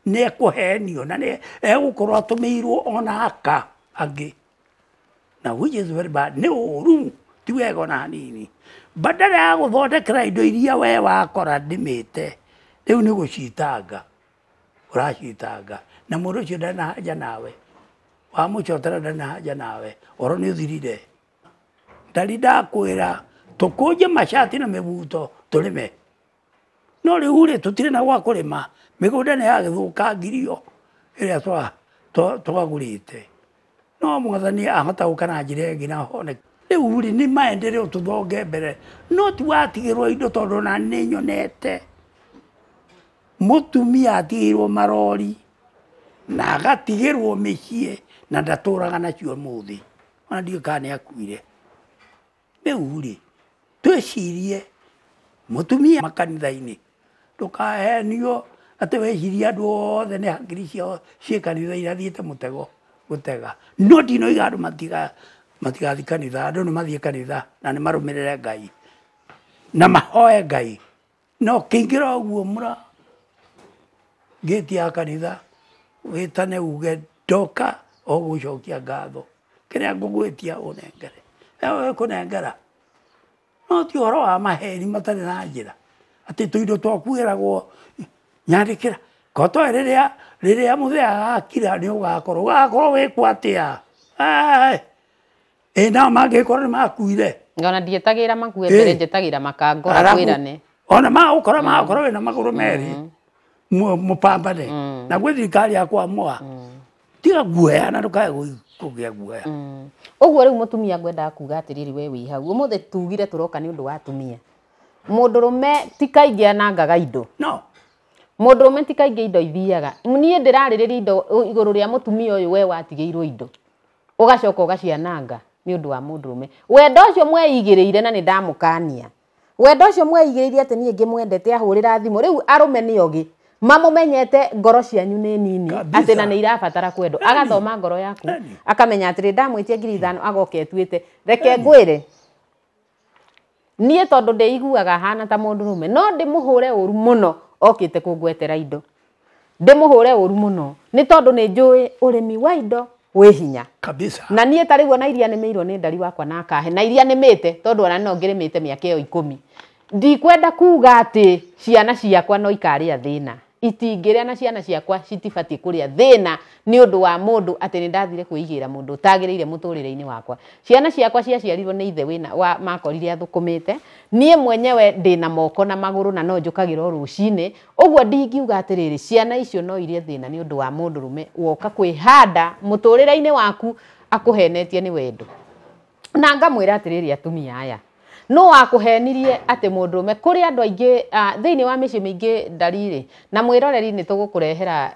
nĩ ekũhenio na nĩ egũkorwo atũmĩirwo ona aka angĩ. Na which is very bad. Nĩ ũru, ti wega ona hanini. Badala ya gũthondekera indo iria we wakora ndĩmĩte, rĩu nĩ gũcitanga. Ũracitanga. Na mũndũ ũcio ndarĩ na haja nawe. Wamũcotera ndarĩ na haja nawe. Ũhoro nĩ ũthirire. Ndari ndakwĩra tũkũnje macati na mĩbuto tũrĩme. No rĩu rĩ, tũtirĩ na gwa kũrĩma. Mĩgũnda nĩ yagĩthũkangirio ĩrĩa twagũrĩte. No mwathani ahota gũka na njĩra ĩngĩ na hone. Rĩu rĩ, nĩ maendeleo tũthonge mbere. No ti watigĩrwo indo tondũ ona nĩ nyonete mũtumia atigĩirwo marori na agatigĩrwo mĩciĩ na ndatũraga nacio ũmũthĩ. Ona ndiũĩ kana nĩ akuire. Rĩu rĩ, twĩcirie mũtumia makanitha-inĩ, ndũkahenio atĩ wecirie andũ othe nĩ hakiri ciao ciĩ kanitha-inĩ athiĩte mũtego gũtega. No ndinoiga andũ matigathiĩ kanitha, andũ nĩ mathiĩ kanitha na nĩ marũmĩrĩre Ngai na mahoe Ngai. No kĩingĩra ũguo mũra ngĩti ya kanitha wĩtane uge ndoka o gũcokia ngatho, kĩrĩa ngũgwĩtia ũnengere, ewe kũnengera. No ti ũhoro wa maheni matarĩ na njĩra atĩ tũindo twaku wĩragwo nyandĩkĩra kotoe rĩrĩa mũthee agakira nĩ ũgakorwo wĩkwo atĩa. Ĩ nao mangĩkorwo nĩ makuire. Ona ndietagĩra makue mbere, njetagĩra makangora kwĩrane. Ona magũkora magũkorwo wĩna magũrũ merĩ mũpambane na gwĩ thirikari ya kwamũa. Tiga guoya na ndũkae kũgĩa guoya. Ũguo rĩu mũtumia ngwendaga kuga atĩrĩrĩ, we wĩ hau ũmũthĩ tugire tũroka nĩ ũndũ wa atumia. Mũndũrũme ti kaingĩ anangaga indo. No. Mũndũrũme ti kaingĩ indo ithiaga. Niĩ ndĩrarĩrĩria indo igũrũ rĩa mũtumia ũyũ we watigĩirwo indo. Ũgacoka ũgaciananga nĩ ũndũ wa mũndũrũme. Wendo ũcio mweigĩrĩire na nĩ ndamũkania. Wendo ũcio mweigĩrĩire atĩ niĩ ngĩmwendete ahũrĩra thimũ. Rĩu arũme nĩ ogĩ. Mamũmenyete ngoro cianyu nĩ nini atĩ na nĩ irabatara kwendwo. Agathoma ngoro yaku akamenya atĩrĩ ndamwĩtia 5,000 agoka etuĩte. Reke ngwĩre niĩ tondũ ndĩiguaga hana ta mũndũrũme no ndĩmũhũre ũru mũno okĩte kũngwetera indo. Ndĩmũhũre ũru mũno nĩ tondũ nĩ njũĩ ũrĩmi wa indo wĩ hinya kabisa. Na niĩ ta rĩu ona iria nĩmĩirwo nĩ ndari wakwa na akahe na iria nĩmĩte tondũ ona no ngĩrĩmĩte mĩaka ĩyo 10. Ndikwenda kuga atĩ ciana ciakwa no ikarĩa thĩna. Itingĩrĩa na ciana ciakwa citibatiĩ kũrĩa thĩna nĩ ũndũ wa mũndũ atĩ nĩ ndathire kwĩigĩra mũndũ ũtagĩrĩire mũtũrĩre-inĩ wakwa. Ciana ciakwa ciaciarirwo nĩ ithe wĩna wa makorire athũkũmĩte. Niĩ mwenyewe ndĩna moko na magũrũ na no njũkagĩra o rũcinĩ. Ũguo ndingiuga atĩrĩrĩ ciana icio no irĩe thĩna nĩ ũndũ wa mũndũrũme woka kwĩhanda mũtũrĩre-inĩ waku akũhenetie nĩ wendo. Na ngamwĩra atĩrĩrĩ atumia aya, no wakũhenirie atĩ mũndũrũme kũrĩ andũ aingĩ thĩinĩ wa mĩciĩ mĩingĩ ndariri na mwĩroreri nĩ tũgũkũrehera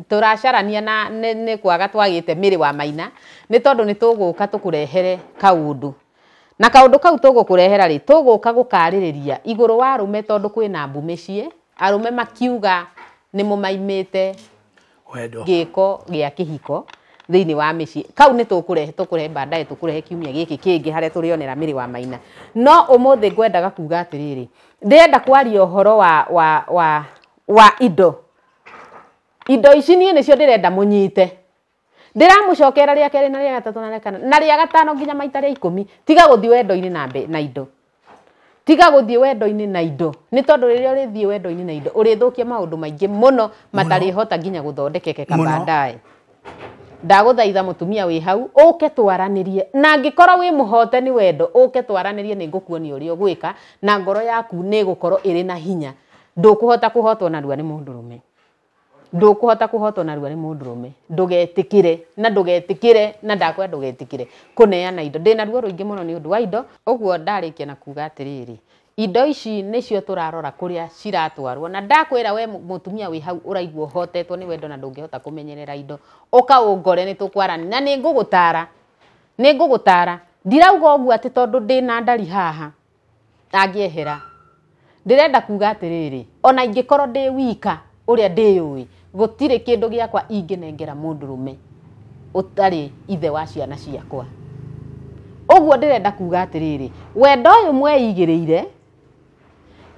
tũracarania na nĩ kwaga twagĩte mĩrĩ wa maina nĩ tondũ nĩ tũgũka tũkũrehere kaũndũ na kaũndũ kau tũgũkũrehera rĩ tũgũka gũkarĩrĩria igũrũ wa arũme tondũ kwĩna mbu mĩciĩ arũme makiuga nĩ mũmaimĩte wendo gĩko gĩa kĩhiko thĩinĩ wa mĩciĩ kau nĩ tũkũrehe baadaye tũkũrehe kiumia gĩkĩ kĩngĩ harĩa tũrĩonera mĩrĩ wa maina. No ũmũthĩ ngwendaga kuga atĩrĩrĩ ndĩrenda kwaria ũhoro wa indo. Indo ici niĩ nĩcio ndĩrenda mũnyite. Ndĩramũcokera rĩa kerĩ na rĩa gatatũ na rĩa kana na rĩa gatano nginya maita rĩa 10. Tiga gũthiĩ wendo-inĩ na indo. Tiga gũthiĩ wendo-inĩ na indo nĩ tondũ rĩrĩa ũrĩthiĩ wendo-inĩ na indo ũrĩthũkia maũndũ maingĩ mũno matarĩhota nginya gũthondekeka baadaye. Ndagũthaitha mũtumia wĩ hau ũke twaranĩrie na angĩkorwo wĩ mũhote nĩ wendo ũke twaranĩrie nĩ ngũkuonia ũrĩa ũgwĩka na ngoro yaku nĩ ĩgũkorwo ĩrĩ na hinya. Ndũkũhota kũhotwo narua nĩ mũndũrũme. Ndũkũhota kũhotwo narua nĩ mũndũrũme. Ndũgetĩkĩre na ndũgetĩkĩre na ndakwĩra ndũgetĩkĩre kũneana indo. Ndĩna ruo rũingĩ mũno nĩ ũndũ wa indo. Ũguo ndarĩkia na kuga atĩrĩrĩ indo ici nĩcio tũrarora kũrĩa ciratwarwo na ndakwĩra we mũtumia wĩ hau ũraigua ũhotetwo nĩ wendo na ndũngĩhota kũmenyerera indo ũka ũngore nĩ tũkwarania na nĩ ngũgũtara nĩ ngũgũtara. Ndirauga ũguo atĩ tondũ ndĩna ndari haha angĩehera. Ndĩrenda kuga atĩrĩrĩ ona ingĩkorwo ndĩ wika ũrĩa ndĩyũĩ gũtirĩ kĩndũ gĩakwa ingĩnengera mũndũrũme ũtarĩ ithe wa ciana ciakwa. Ũguo ndĩrenda kuga atĩrĩrĩ wendo ũyũ mweigĩrĩire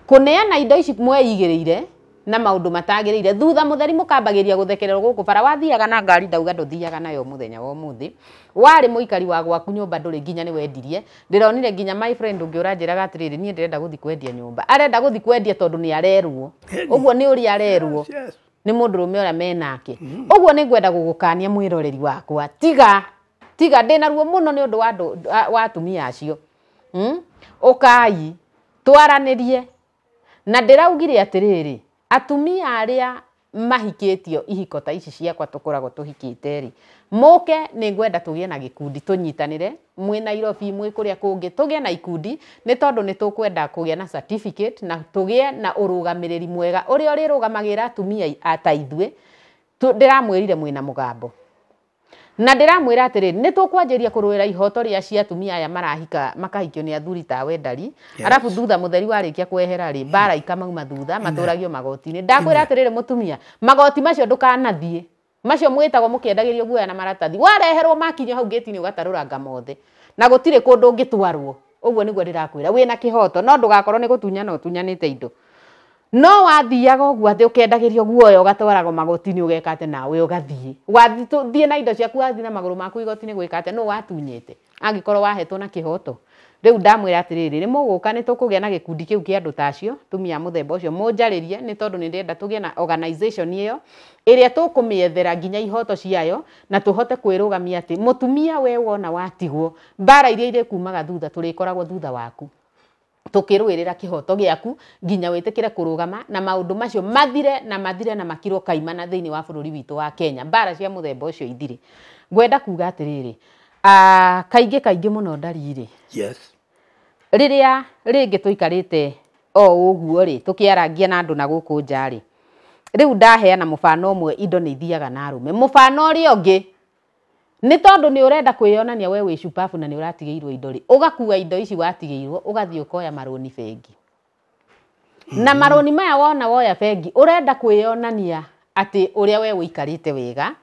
kũneana indo ici mweigĩrĩire na maũndũ matagĩrĩire thutha mũtheri mũkambagĩria gũthekererwo gũkũ bara. Wathiaga na ngari ndauga ndũthiaga nayo mũthenya wa ũmũthĩ. Warĩ mũikari wa gwaku nyũmba ndũrĩ nginya nĩ wendirie. Ndĩronire nginya my friend ũngĩ ũranjĩraga atĩrĩrĩ niĩ ndĩrenda gũthiĩ kwendia nyũmba. Arenda gũthiĩ kwendia tondũ nĩ arerwo. Ũguo nĩ ũrĩa arerwo nĩ mũndũrũme ũrĩa menake. Ũguo nĩ ngwenda gũgũkania mwĩroreri wakwa tiga tiga ndĩna ruo mũno nĩ ũndũ wa atumia acio. Ũkai twaranĩrie na ndĩraugire atĩrĩrĩ atumia arĩa mahikĩtio ihiko ta ici ciakwa tũkoragwo tũhikĩte rĩ mũke nĩ ngwenda tũgĩe na gĩkundi tũnyitanĩre mwĩ Nairobi mwĩ kũrĩa kũngĩ tũgĩe na ikundi nĩ tondũ nĩ tũkwenda kũgĩa na certificate na tũgĩe na ũrũgamĩrĩri mwega ũrĩa ũrĩrũgamagĩra atumia ta ithuĩ. Ndĩramwĩrire mwĩna mũgambo na ndĩramwĩra atĩrĩrĩ nĩ tũkwanjĩria kũrũĩra ihoto rĩa cia atumia aya marahika makahikio nĩ athuri ta wendari arabu thutha mũtheri warĩkia kwehera rĩ mbara ikamauma thutha matũragio magoti-inĩ. Ndakwĩra atĩrĩrĩ mũtumia magoti macio ndũkanathiĩ macio mwĩtagwo mũkĩendagĩrio guoya na maratathi wareherwo makinya hau gate-inĩ ũgatarũranga mothe na gũtirĩ kũndũ ũngĩtwarwo. Ũguo nĩguo ndĩrakwĩra wĩna kĩhoto no ndũgakorwo nĩ gũtunyana ũtunyanĩte indo. No wathiaga ũguo atĩ ũkendagĩrio guoya ũgatwaragwo magoti-inĩ ũgeka atĩ nawe ũgathiĩ wathiĩ na indo ciaku wathiĩ na magũrũ maku igoti-inĩ gwĩka atĩ nũ watunyĩte angĩkorwo wahetwo na kĩhoto. Rĩu ndamwĩra atĩrĩrĩ nĩ mũgũka nĩ tũkũgĩa na gĩkundi kĩu kĩa andũ ta acio tumia mũthemba ũcio mũnjarĩrie nĩ tondũ nĩ ndĩrenda tũgĩe na organization ĩyo ĩrĩa tũkũmĩethera nginya ihoto ciayo na tũhote kwĩrũgamia atĩ mũtumia we wona watigwo mbara iria irĩkumaga thutha tũrĩkoragwo thutha waku tukirwirira kihoto giaku nginya witikire kurugama na maundu macio mathire na mathire na makirwo kaimana thiini wa bururi witu wa Kenya. Mbara cia muthemba ucio ithire. Ngwenda kuga atiriri kaingĩ kaingĩ mũno ndariri. Yes. Rĩrĩa rĩngĩ tũikarĩte o ũguo rĩ tũkĩarangia na andũ na gũkũ nja rĩ rĩu ndaheana mũbano ũmwe indo nĩ ithiaga na arũme mũbano ũrĩa ũngĩ nĩ tondũ nĩ ũrenda kwĩyonania we wĩ cupabu na nĩ ũratigĩirwo indo rĩ ũgakua indo ici watigĩirwo ũgathiĩ ũkoya marũni bengi na marũni maya wona woya bengi ũrenda kwĩyonania atĩ ũrĩa we ũikarĩte wega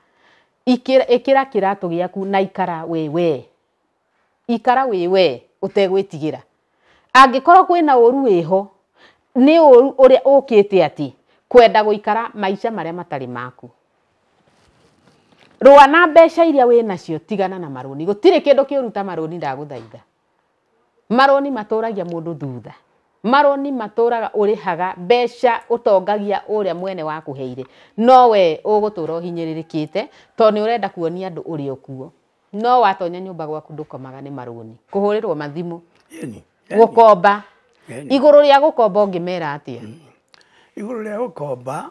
ĩkĩra kĩratũ gĩaku na ikara wĩ we ikara wĩ we ũtegwĩtigĩra angĩkorwo kwĩna ũru wĩho nĩ ũru ũrĩa ũkĩte atĩ kwenda gũikara maica marĩa matarĩ maku rũa na mbeca iria wĩ nacio tigana na marũni gũtirĩ kĩndũ kĩũru ta marũni ndagũthaitha marũni matũragia mũndũ thutha marũni matũraga ũrĩhaga mbeca ũtongagia ũrĩa mwene wakũheire no we ũgũtũra ũhinyĩrĩrĩkĩte tondũ nĩ ũrenda kuonia andũ ũrĩ okuo no watonya nyũmba gwaku ndũkomaga nĩ marũni kũhũrĩrwo mathimũ gũkomba igũrũ rĩa gũkomba ũngĩmera atĩa igũrũ rĩa gũkomba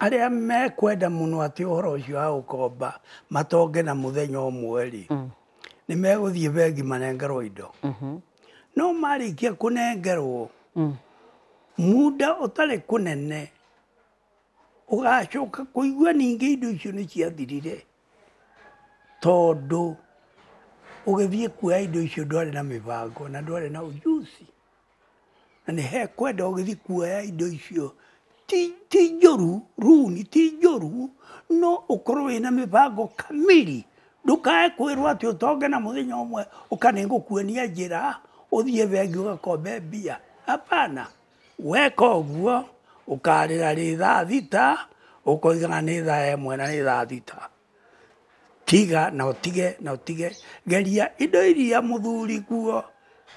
arĩa mekwenda mũno atĩ ũhoro ũcio wa gũkomba matonge na mũthenya ũmwe rĩ nĩ megũthiĩ bengi manengerwo indo no marĩkia kũnengerwo muda ũtarĩ kũnene ũgacoka kũigua ningĩ indo icio nĩ ciathirire tondũ ũgĩthiĩ kuoya indo icio ndwarĩ na mĩbango na ndwarĩ na ujuzi na nĩ hekwenda ũgĩthiĩ kuoya indo icio ti njũru runi ti njũru no ũkorwo wĩna mĩbango kamiri ndukae kwĩrwo atĩ ũtonge na mũthenya ũmwe ũka nĩngũkuonia njĩra ũthiĩ bengi ũgakombe mbia hapana weka ũguo ũkarĩra rĩ thaa thita ũkoigaga nĩ thaa ĩmwe na nĩ thaa thita tiga na ũtige na ũtige geria indo iria mũthuri kuo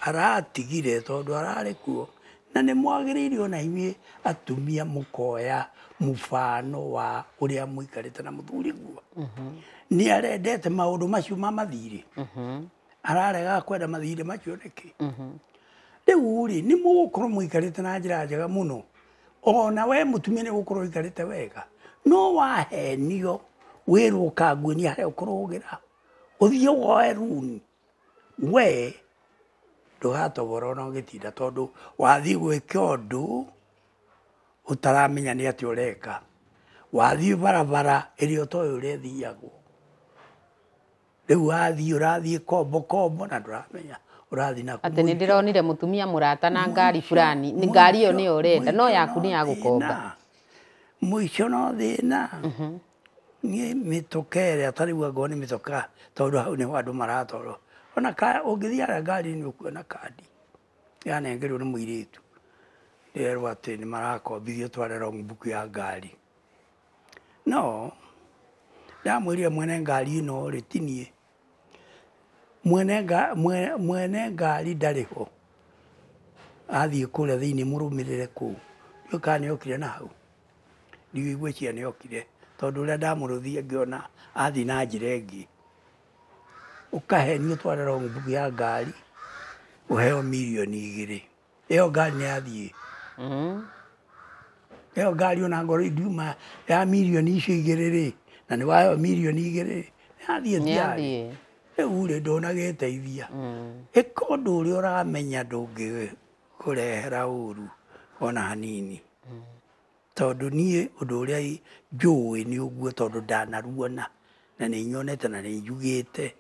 aratigire tondũ ararĩ kuo na nĩ mwagĩrĩire ona inyuĩ atumia mũkoya mũbano wa ũrĩa mũikarĩte na mũthuri guo nĩ arendete maũndũ macio ma mathirĩ ararega kwenda mathirĩ macio nĩkĩ rĩu rĩ nĩ mũgũkorwo mũikarĩte na njĩra njega mũno ona we mũtumia nĩ ũgũkorwo ũikarĩte wega no wahenio wĩrwo ũkanguonia harĩa ũkũrũgĩra ũthiĩ woe runi we ndũgatobora ona ũgĩtinda tondũ wathiĩ gwĩka ũndũ ũtaramenya nĩ atĩa ũreka wathiĩ barabara ĩrĩa ũtoĩ ũrĩa ĩthiagwo rĩu wathiĩ ũrathiĩ kombo kombo na ndũramenya ũrathiĩ nakũ atĩ nĩ ndĩronire mũtumia mũrata na ngari fulani nĩ ngari ĩyo nĩyo ũrenda no yaku nĩ ya gũkomba mũico no thĩna niĩ mĩtũka ĩrĩa ta rĩu angorwo nĩ mĩtũka tondũ hau nĩho andũ maratwarwo ona ũngĩthiĩ harĩa ngari-inĩ ũkuona kandi yanengerwo nĩ mũirĩtu ndĩrerwo atĩ nĩ marakombithio tware wrong book ya ngari no ndamwĩrire mwene ngari ĩno rĩ ti niĩ mwene ngari ndarĩ ho athiĩ kũrĩa thĩinĩ mũrũmĩrĩre kũu ndiũĩ kana nĩokire na hau ndiũĩ ngwĩciria nĩokire tondũ ũrĩa ndamũrũthie ngĩona athiĩ na njĩra ĩngĩ ũkahenio tware wrong book ya ngari ũheo mirioni 2 ĩyo ngari nĩ yathiĩ ĩyo ngari ona ngorwo indiuma ya mirioni icio 2 rĩ na nĩ waheo mirioni 2 nĩ yathiĩ thiarĩ rĩu rĩ ndũnagĩteithia ĩka ũndũ ũrĩa ũramenya ndũngĩkũrehera ũru ona hanini tondũ niĩ ũndũ ũrĩa njũĩ nĩ ũguo tondũ ndanaruona na nĩ nyonete na nĩ njugĩte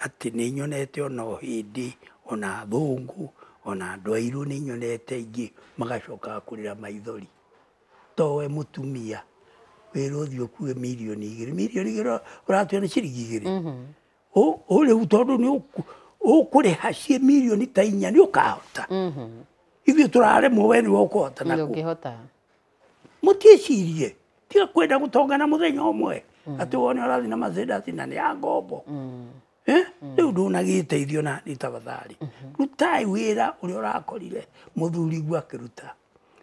atĩ nĩ nyonete ona hĩndĩ ona athũngũ ona andũ airũ nĩ nyonete aingĩ magacoka kũrĩra maithori to we mũtumia wĩrwo ũthiĩ ũkue mirioni 2 mirioni 2 ũratua nĩ ciringi 2 rĩu tondũ nĩ ũkũrĩha ciĩ mirioni ta 4 nĩ ũkahota ithuĩ tũraremwo we nĩwe ũkũhota nakũ ndũngĩhota mũtiĩcirie tiga kwenda gũtonga na mũthenya ũmwe atĩ wone ũrathiĩ na Mercedes na nĩ ya ngombo rĩu ndũnagĩteithio na nĩ tafadhali rutai wĩra ũrĩa ũrakorire mũthuri guo akĩruta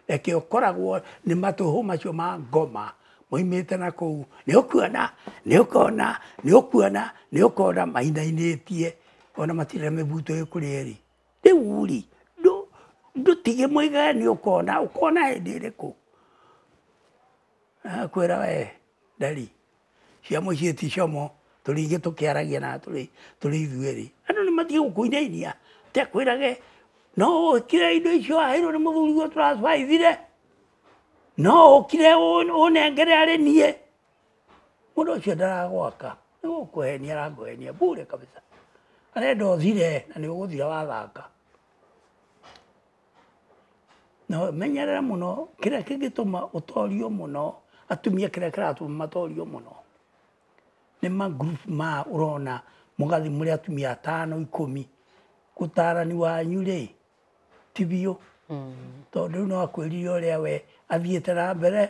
reke ũkoragwo nĩ matũhũ macio ma ngoma moimĩte na kũu nĩ ũkuona nĩ ũkona nĩ ũkuona nĩ ũkona mainainĩtie ona matirĩ na mĩbuto ĩkũrĩa ĩrĩ rĩu rĩ ndũtige moigage nĩ ũkona ũkona hĩndĩ ĩrĩkũ kwĩra we ndari cia mũciĩ ti como tũringĩ tũkĩaragia na tũrĩ ithuerĩ andũ nĩ matige gũkũinainia tekwĩrage No ũkire indo icio waheirwo nĩ mũthuri transfer ithire. No ũkire ũnengere arĩ niĩ. Mũndũ ũcio ndaragwaka. Nĩ gũkũhenia arakũhenia bure kabisa. Arenda ũthire na nĩ ũgũthira wathaka. No menyerera mũno kĩrĩa kĩngĩtũma ũtorio mũno atumia kĩrĩa kĩratũma matorio mũno nĩ ma group ma ũrona mũgathi mũrĩ atumia atano 10 gũtarani wanyu rĩ ti biũ. Tondũ rĩu no akwĩrire ũrĩa we athiĩte na mbere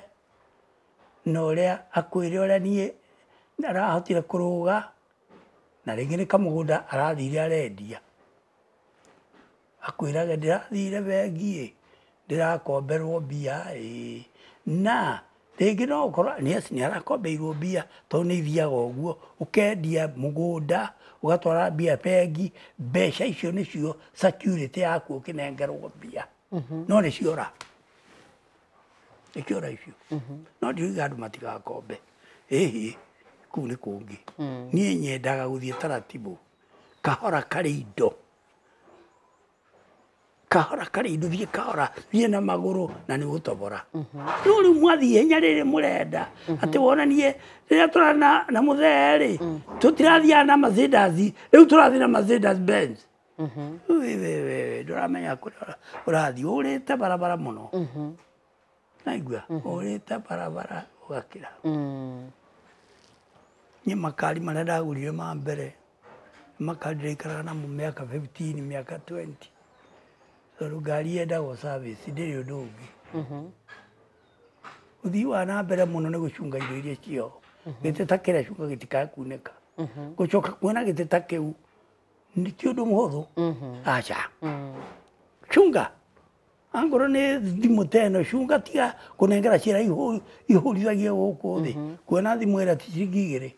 na ũrĩa akwĩre ũrĩa niĩ arahotire kũrũga na rĩngĩ nĩ kamũgũnda arathire arendia. Akwĩraga ndĩrathire bengi ĩ ndĩrakomberwo mbia ĩ na rĩngĩ no ũkorwo nĩ arakombeirwo mbia tondũ nĩ ithiaga ũguo ũkendia mũgũnda ũgatwara mbia bengi mbeca icio nĩcio security yaku ũkĩnengerwo mbia. No nĩ ciora. Nĩ ciora icio. No ndiuga andũ matigakombe. Ĩhĩ kũu nĩ kũngĩ. Niĩ nyendaga gũthiĩ taratibu. Kahora karĩ indo. Kahora karĩ indo thiĩ kahora thiĩ na magũrũ na nĩ ũgũtobora. No rĩu mwathiĩ ihenya rĩrĩ mũrenda atĩ wonanie rĩrĩa tũrana na mũthee rĩ tũtirathiaga na Mercedes rĩu tũrathiĩ na Mercedes Benz. Wewe ndũramenya kũrĩa ũrathiĩ ũrĩte barabara mũno. Naigua ũrĩte barabara ũgakĩra. Niĩ makari marĩa ndagũrire ma mbere makari ndĩraikaraga namo mĩaka 15 mĩaka 20. Tondũ ngari yendagwo service ndĩrĩ ũndũ ũngĩ. Ũthii wa na mbere mũno nĩ gũcunga indo iria ciĩho. Gĩtĩ ta kĩrĩa cunga gĩtikae kunĩka. Gũcoka kuona gĩtĩ ta kĩu nĩ ti ũndũ mũhũthũ. Aca. Cunga. Angorwo nĩ thimũ ta ĩno cunga tiga kũnengera ciĩra ihũrithagie gũkũ thĩ. Kuona thimũ ĩrĩa ti ciringi 2.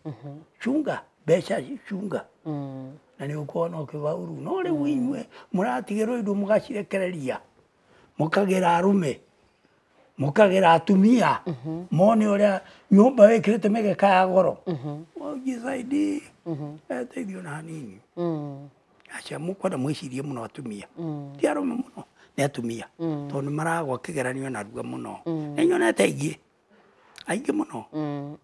Cunga mbeca cunga. Na nĩ ũkuona ũkĩbauru. No rĩu inyuĩ mũratigĩrwo indo mũgacirekereria. Mũkagĩra arũme. Mũkagĩra atumia. Mone ũrĩa nyũmba wĩkĩrĩte mĩgeka ya goro. Ũngicaidi. Teithio na hanini. Aca mũkwenda mwĩcirie mũno atumia. Ti arũme mũno nĩ atumia. Tondũ nĩ maragwa kĩgeranio narua mũno. Nĩ nyonete aingĩ. Aingĩ mũno.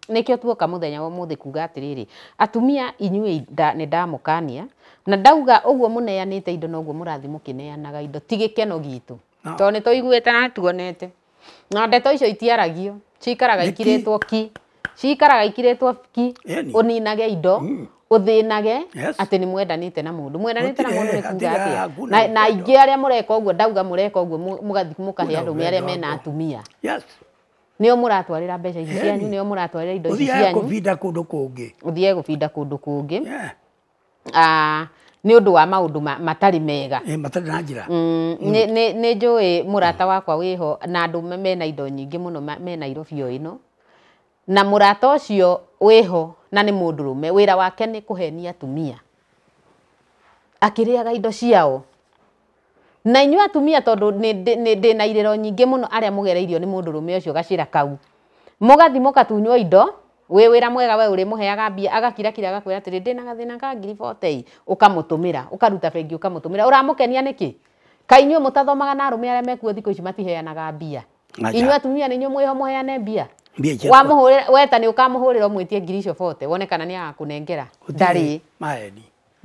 Nĩkĩo tuoka mũthenya wa ũmũthĩ kuga atĩrĩrĩ atumia inyuĩ nĩ ndamũkania na ndauga ũguo mũneanĩte indo noguo mũrathiĩ mũkĩneanaga indo ti gĩkeno gitũ. Tondũ nĩ tũiguĩte na tuonete. Na ndeto icio itiaragio cikaraga ikirĩtwo ki. Cikaraga ikirĩtwo ki ũninage indo ũthĩnage atĩ nĩ mwendanĩte na mũndũ. Mwendanĩte na mũndũ nĩ kuga atĩa? Na aingĩ arĩa mũreka ũguo ndauga mũreka ũguo mũgathiĩ mũkahe arũme arĩa mena atumia. Nĩo mũratwarĩra mbeca ici cianyu, nĩo mũratwarĩra indo ici cianyu. Ũthiage kũbinda kũndũ kũngĩ. Ũthiage kũbinda kũndũ kũngĩ. Nĩ ũndũ wa maũndũ matarĩ mega. Matarĩ na njĩra. Nĩ njũĩ mũrata wakwa wĩho na andũ mena indo nyingĩ mũno me Nairobi o ĩno. Na mũrata ũcio wĩho na nĩ mũndũrũme wĩra wake nĩ kũhenia atumia. Akĩrĩaga indo ciao. Na inyuĩ atumia tondũ ndĩ na irĩro nyingĩ mũno arĩa mũgereirio nĩ mũndũrũme ũcio gacĩra kau. Mũgathiĩ mũkatunywo indo wĩ wĩra mwega we ũrĩmũheaga mbia agakirakira agakwĩra atĩrĩ ndĩna gathĩna ka ngiri 40 ũkamũtũmĩra ũkaruta bengi ũkamũtũmĩra ũramũkenia nĩkĩ? Kaĩ inyuĩ mũtathomaga na arũme arĩa mekuo thikũ ici matiheanaga mbia. Inyuĩ atumia nĩ inyuĩ mwĩho mũheane mbia. Wamũhũrĩra weta nĩ ũkamũhũrĩra ũmwĩtie ngiri icio 40 wone kana nĩ agakũnengera. Ndarĩ.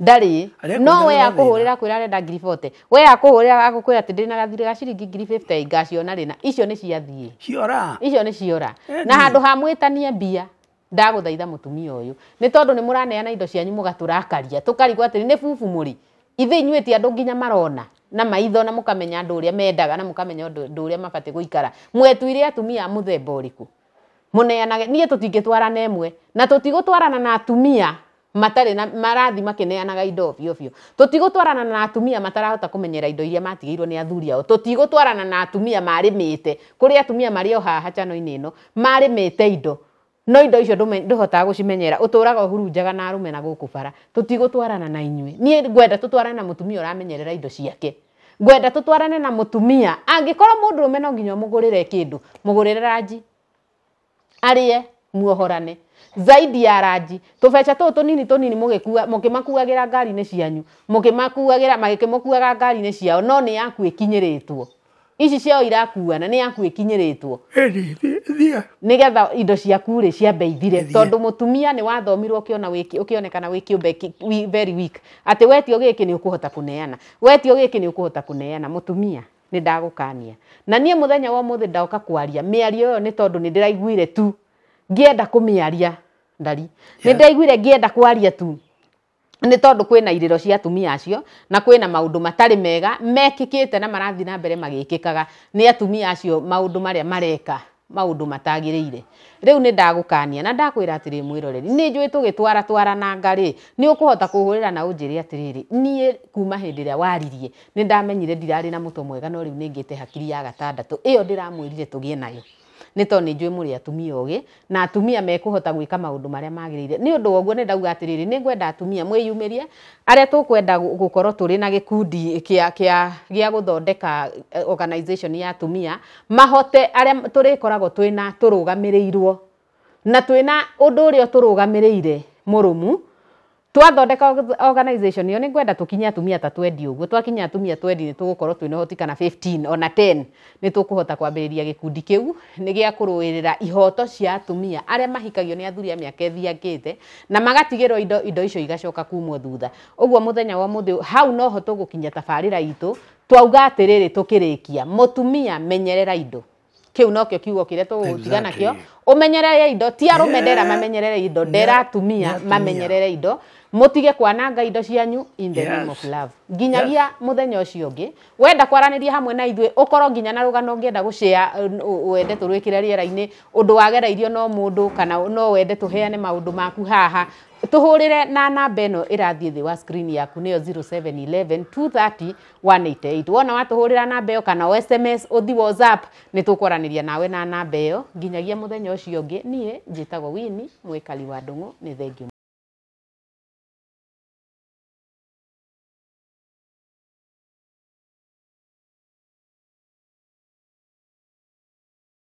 Ndarĩ. No we akũhũrĩra akwĩra arenda ngiri 40. We akũhũrĩra agũkwĩra atĩ ndĩna gathirĩ ga ciringi ngiri 50 ngaciona rĩ na icio nĩ ciathiĩ. Ciora. Icio nĩ ciora. Na handũ ha mwĩtanie mbia ndagũthaitha mũtumia ũyũ nĩ tondũ nĩ mũraneana indo cianyu mũgatũrakaria tũkarigwo atĩrĩ nĩ bubu mũrĩ. Ithe inyuĩ ti andũ nginya marona na maitho na mũkamenya andũ ũrĩa mendaga na mũkamenya ũndũ ũrĩa mabatiĩ gũikara. Mwetuire atumia a mũthemba ũrĩkũ? Mũneanage niĩ tũtingĩtwarana ĩmwe na tũtigũtwarana na atumia matarĩ na marathi makĩneanaga indo ovyo ovyo. Tũtigũtwarana na atumia matarahota kũmenyera indo iria matigĩirwo nĩ athuri ao. Tũtigũtwarana na atumia marĩmĩte kũrĩ atumia marĩ o haha channel-inĩ ĩno marĩmĩte indo no indo icio ndũhotaga gũcimenyera ũtũraga ũhurunjaga na arũme na gũkũ bara. Tũtigũtwarana na inyuĩ. Niĩ ngwenda tũtwarane na mũtumia ũramenyerera indo ciake. Ngwenda tũtwarane na mũtumia angĩkorwo mũndũrũme no nginya ũmũgũrĩre kĩndũ mũgũrĩre ranji arĩe muohorane. Zaidi ya ranji tũbeca tũtũ tũnini tũnini mũgĩkua mũkĩmakuagĩra ngari-inĩ cianyu, mũkĩmakuagĩra magĩkĩmũkuaga ngari-inĩ ciao, no nĩ yaku ĩkinyĩrĩtwo. Ici ciao irakuana nĩ yaku ĩkinyĩrĩtwo. Ĩni thiĩ. Nigetha indo ciaku rĩ ciambe ithire, tondu mutumia ni wathomirwo ukiona wiki ukionekana wi kiumbe very weak, ati wetio giki ni ukuhota kuneana, wetio giki ni ukuhota kuneana. Mutumia ni ndagukania na nie muthenya wa muthi ndoka kwaria miario iyo ni tondu ni ndiraiguire tu ngienda kumiaria ndari ni ndaiguire ngienda kwaria tu ni tondu kwina iriro cia atumia acio na kwina maundu matari mega mekikite na marathi na mbere magikikaga ni atumia acio, maundu maria mareka maundu matagiriire. Riu ni ndagukania na ndakwira atiri mwiroreri, ni njui tugitwara twara na ngari ni ukuhota kuhurira na unjire atiriri, nie kuma hindi ria waririe ni ndamenyire ndirari na muto mwega, no riu ni ngite hakiri ya gatandatu iyo ndiramwirire tugie nayo, ni tondu ni njui muri atumia ogi na atumia mekuhota gwika maundu maria magiriire. Ni undu woguo ni ndauga atiriri, ni ngwenda atumia mwiyumirie aria tukwenda gukorwo turi na gikundi kia kia gia guthondeka organization ya atumia mahote aria turikoragwo twina turugamirirwo na twina undu uria turugamiriire murumu. Twathondeka organization iyo ni ngwenda tukinye atumia ta 20 uguo, twakinya atumia 20 ni tugukorwo twina hoti kana 15 ona 10 ni tukuhota kwambiriria gikundi kiu ni gia kuruirira ihoto cia atumia aria mahikagio ni athuri a miaka ithiangite na magatigirwo indo icio igacoka kumwo thutha. Uguo muthenya wa muthi hau noho tugukinya tabarira itu twauga atiriri tukirikia, mutumia menyerera indo. Kiu nokio kiugo kiria tugutigana nakio, umenyerere indo, ti arume ndera mamenyerere indo, ndera atumia mamenyerere indo, mutige kwananga indo cianyu in the name of love. Nginyagia muthenya ucio ungi wenda kwaraniria hamwe na ithuĩ, ukorwo nginya na rugano ungienda gushare wende turwikire riera-ini undu wagereirio no mundu, kana no wende tuheane maundu maku haha, tuhurire na namba ĩno ĩrathiĩ thĩ wa screen yaku nĩyo 0711 230 188. Wona watuhurira namba ĩyo kana SMS uthi WhatsApp nĩ tũkwaranĩria nawe na namba ĩyo nginyagia muthenya ũcio ũngĩ. Niĩ njĩtagwo Winnie Mwĩkali wa Ndung'u, nĩ thengiũ.